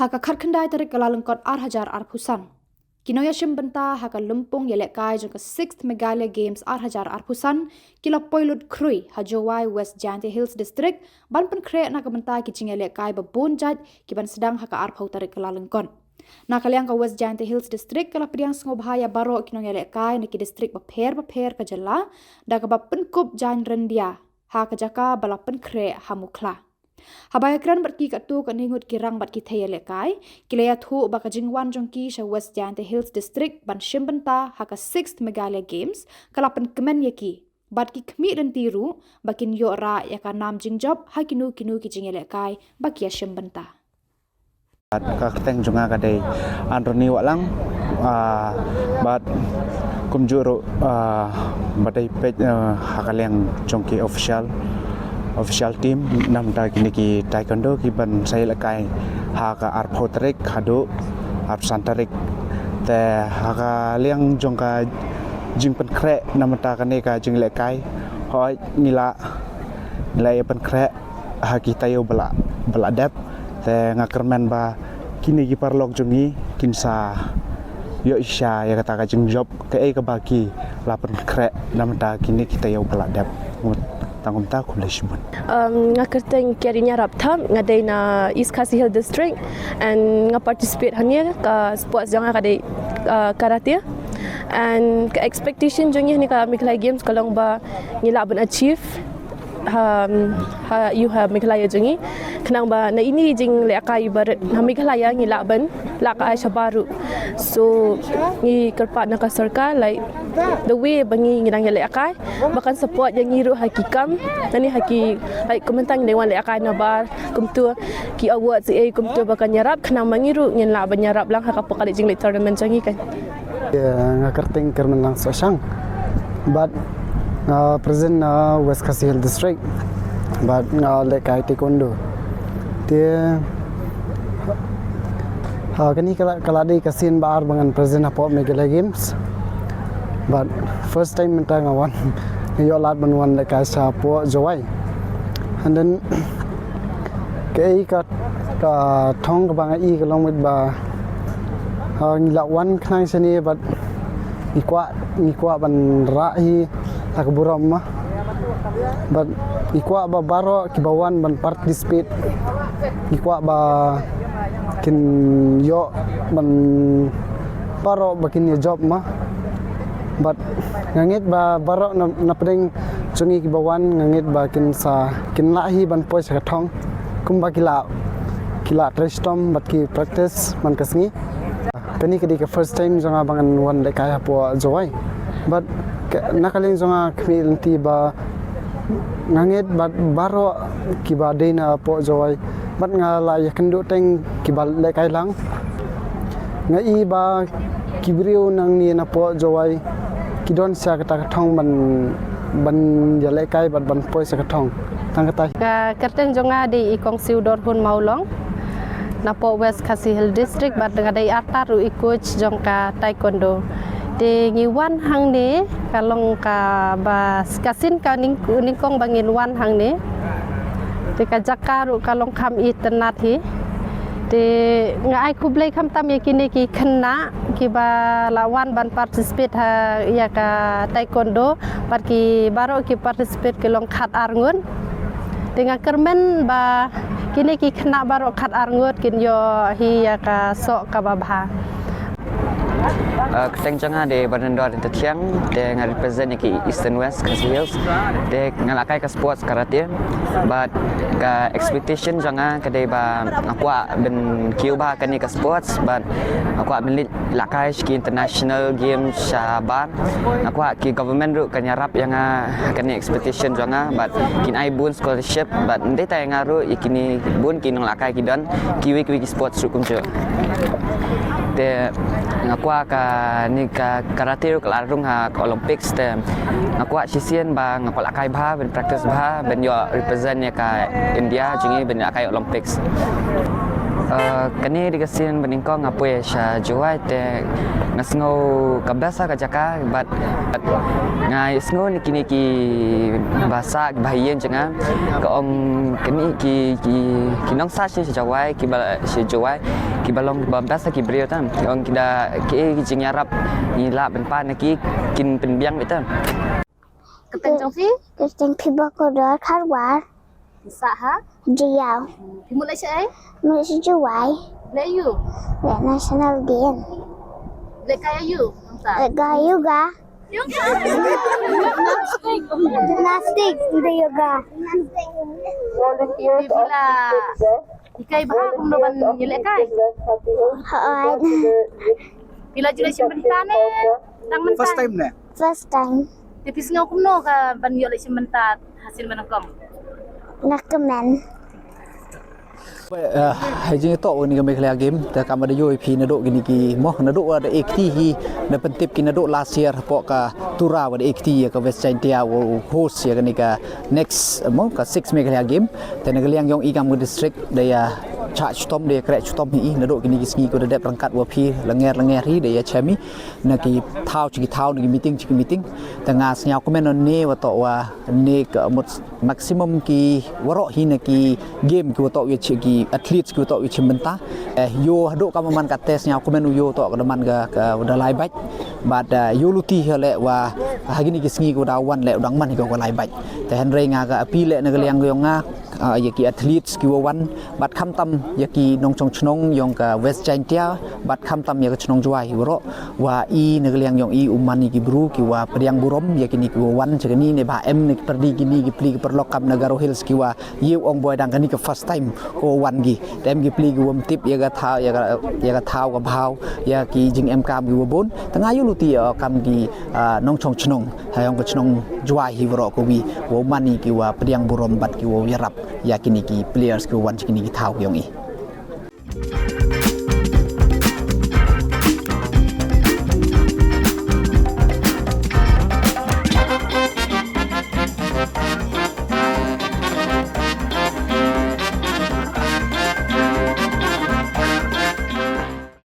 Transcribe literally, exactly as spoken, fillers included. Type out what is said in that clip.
Ha ka khatkhyndai tarik Kyllalyngkot ar hajar arphew san, ki nongïashim bynta ha ka lympung ïalehkai jong ka sixth Meghalaya Games ar hajar arphew san ki la poi lut khrui ha Jowai, West Jaintia Hills District, ban pynkhreh na ka bynta ki jingïalehkai ba bun jait ki ban sdang ha ka arphew tarik Kyllalyngkot. Na ka liang ka West Jaintia Hills District ka la pdiang sngewbha ïa baroh ki nongïalehkai na ki district bapher bapher ka jylla da kaba pynkup jaiñ ryndia ha ka jaka ba la pynkhreh ha Mukhla. Haba ïakren bad ki katto katne ngut ki rangbah ki thei ïalehkai, ki la ïathuh ba ka jingwan jong ki sha West Jaintia Hills District ban shim bynta ha ka sixth Meghalaya Games ka la pynkmen ïa ki, bad ki khmih lynti ruh ba kin ïoh rah ïa ka nam jingjop ha kino kino ki jingïalehkai ba ki ïashim bynta. Ka kyrteng jong nga ka dei Anthony Wahlang, ah, bad kumjuh ruh, ah, ba dei peit, ah, ha ka liang jong ki official, official team namar kine ki taekwondo ki ban sa ïalehkai ha ka arphew tarik haduh arphew san tarik. Te ha ka liang jong ka jingpynkhreh namar kane ka jingïalehkai, hooid ngi la, ngi la ïa pynkhreh ha ki taïew ba la, ba la dep. Te nga kyrmen ba kine ki paralok jong ngi kin sa ïoh shisha ïa kata ka jingjop kaei kaba ki la pynkhreh namar kine ki taïew ba la dep. Tang kumta, khublei shibun. Um, nga kyrteng Karinya Rapthap, nga dei na East Khasi Hills District, and nga participate hangne, ka sports jong nga ka dei, uh, karate. And ka expectation jong ngi hangne ka Meghalaya Games ka long ba ngi lah ban achieve ha, ha, ïa ha Meghalaya jong ngi. Khnang ba na ine i jinglehkai ba rit ha Meghalaya ngi lah ban lehkai shabar ruh. So ngi kyrpad na ka sorkar, like, the way ba ngi, ngi dang ïalehkai, ba kan support ïa ngi ruh ha ki kam, lane ha ki, like, kumta ngi dei wan lehkai nabar, kumta ki awards ei kumta ba kan ïarap, khnang ba ngi ruh ngin lah ban ïarap lang ha ka pyrkhat jingleh tournament jong ngi kan. Nga kyrteng Kyrmenlang Sohshang, bad nga present na West Khasi Hills District, bad nga lehkai taekwondo. Te ha kane ka la, ka la dei ka sien ba ar ba ngan present hapoh Meghalaya Games. But first time mynta nga wan, nga ïoh lad ban wan lehkai shapoh Jowai. And then kaei ka, ka thong kaba nga i ka long beit ba, ha, ngi la wan khnang shane, but ngi kwah, ngi kwah ban rah hi la ka burom ma. But ngi kwah ba baroh kiba wan ban participate, ngi kwah ba kin ïoh ban, baroh ba kin ïa jop ma. But nga ngeit ba baroh na, na pdeng jong ngi kiba wan, nga ngeit ba kin sa, kin lah hi ban poi sha ka thong kumba ki la, ki la trei shitom bad ki practice man ka sngi. Kane ka dei ka first time jong nga ba ngan wan lehkai hapoh Jowai. But ka, na ka liang jong nga khmih lynti ba nga ngeit ba baroh kiba dei na hapoh Jowai, bad nga la ïakynduh teng kiba lehkai lang. Nga i ba ki briew nangne napoh Jowai ki don sha kata ka thong ban, ban ïalehkai bad ban poi sha ka thong. Tang kata. Ka kyrteng jong nga dei i Kong Siudor Hun Mawlong, napoh West Khasi Hills District, bad nga dei artat ruh i coach jong ka taekwondo. Te ngi wan hangne ka long kaba ka sien ka nyng-, nyngkong ba ngin wan hangne. Te ka jaka ruh ka long kham itynnad hi. Te nga ai khublei khamtam ïa kine ki khynnah kiba la wan ban participate ha ïa ka taekwondo, bad ki baroh ki participate ki long khat ar ngut. Te nga kyrmen ba kine ki khynnah baroh khat ar ngut kin ïoh hi ïa ka soh kaba bha. Uh, kyrteng jong nga dei Barnendor Intathiang, te nga represent ïa ki Eastern West Khasi Hills. Te nga lehkai ka sports karate, but ka expectation jong nga ka dei ba nga kwah ban kiew bha kane ka sports, but nga kwah ban leit lehkai sha ki international games shabar. Nga kwah ki government ruh kan ïarap ïa nga ha kane expectation jong nga, but kin ai bun scholarship, but ym dei tang ïa nga ruh, ïa kine bun ki nonglehkai ki don kiwei kiwei ki sports ruh kumjuh. Te nga kwah kane ka karate ruh ka la rung ha ka Olympics, te nga kwah shisien ba nga kwah lehkai bha, ban practice bha, ban ïoh represent ïa ka India jong ngi ban lehkai Olympics. Uh, kane dei ka sien ba nyngkong nga poi sha Jowai te nga sngew ka best ka jaka, bad, bad nga sngew na kine ki bahasa, ki bahaïing jong nga, ka ong kine ki, ki, ki nongshad sha Jowai, ki ba sha Jowai, ki ba long ba best ki briew tam. Ka ong ki da ki, ki jingïarap ngi lah ban pan na ki, kin pynbiang beit tam. Kyrteng jong phi? Kyrteng phi ba ko dor kharwar. Sa ha? Jiaw. Phi mut leit shaei? Mut sha Jowai. Leit aiu? Leit national game. Leit kai aiu? Nangta. Leit kai yoga. Yoga. Gymnastic. Gymnastic. Nda yoga. Phi la hikai bha kumno ban ïalehkai? Hooid. Phi la ju leit shim bynta ne tang mynta? First time ne? First time. Te phi sngew kumno ka ban ïoh leit shim bynta ha sien ba nyngkong? Nga kmen. Ba, eh, ha jingïatoh wa kane ka Meghalaya Game, te kam wa da ïohi phi naduh kine ki, mo, naduh wa da ekti hi, da pyntip ki naduh last year hapoh ka Tura wa da ekti ïa ka West Jaintia wa host ïa kane ka next, mo, ka six Meghalaya Game. Te na ka liang yong i kam ka district da ïa chah chitom, da ïa kreh chitom hi i naduh kine ki sngi ko da dep ryngkat wa phi, lyngngoh lyngngoh hi da ïa chem i na ki thaw cha ki thaw, na ki meeting cha ki meeting. Te nga sngew kmen ne wa toh wa ne ka mut maximum ki waroh hi na ki game ki wa toh ïa chi ki athletes ki wa toh ïa chi mynta. Eh, ïoh haduh kam wa man ka te sngew kmen ïoh toh ka da man ka, ka da lai bad. Bad, eh, ïoh luti hi leh wa ha kine ki sngi ko da wan leh u dang man hi ka, ka lai bad. Te hynrei nga ka appeal leh na ka liang yong nga, ah, ïa ki athletes ki wa wan, bad khamtam ïa ki nongchong chnong yong ka West Jaintia, bad khamtam ïa ka chnong Jowai hi waroh, wa i na ka liang yong i u man i ki bru ki wa pdiang burom ïa kine ki wa wan cha kane, ne ba em ne ki pyrdi kine ki pli ki pyrlok kam na Garo Hills ki wa ïoh ong boi dang kane ka first time ko wan ki. Te em ki pli ki wa mtip ïa ka thaw, ïa ka, ïa ka thaw ka bhaw, ïa ki jingemkam ki wa bun. Te nga ïoh luti ïa kam ki, ah, nongchong chnong ha yong ka chnong Jowai hi waroh ko wi, wa man i ki wa pdiang burom bad ki wa ïarap ïa kine ki players ki wa wan cha kine ki thaw yong i.